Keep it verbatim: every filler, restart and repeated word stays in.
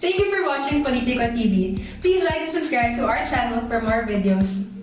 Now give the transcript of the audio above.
Thank you for watching Politico T V. Please like and subscribe to our channel for more videos.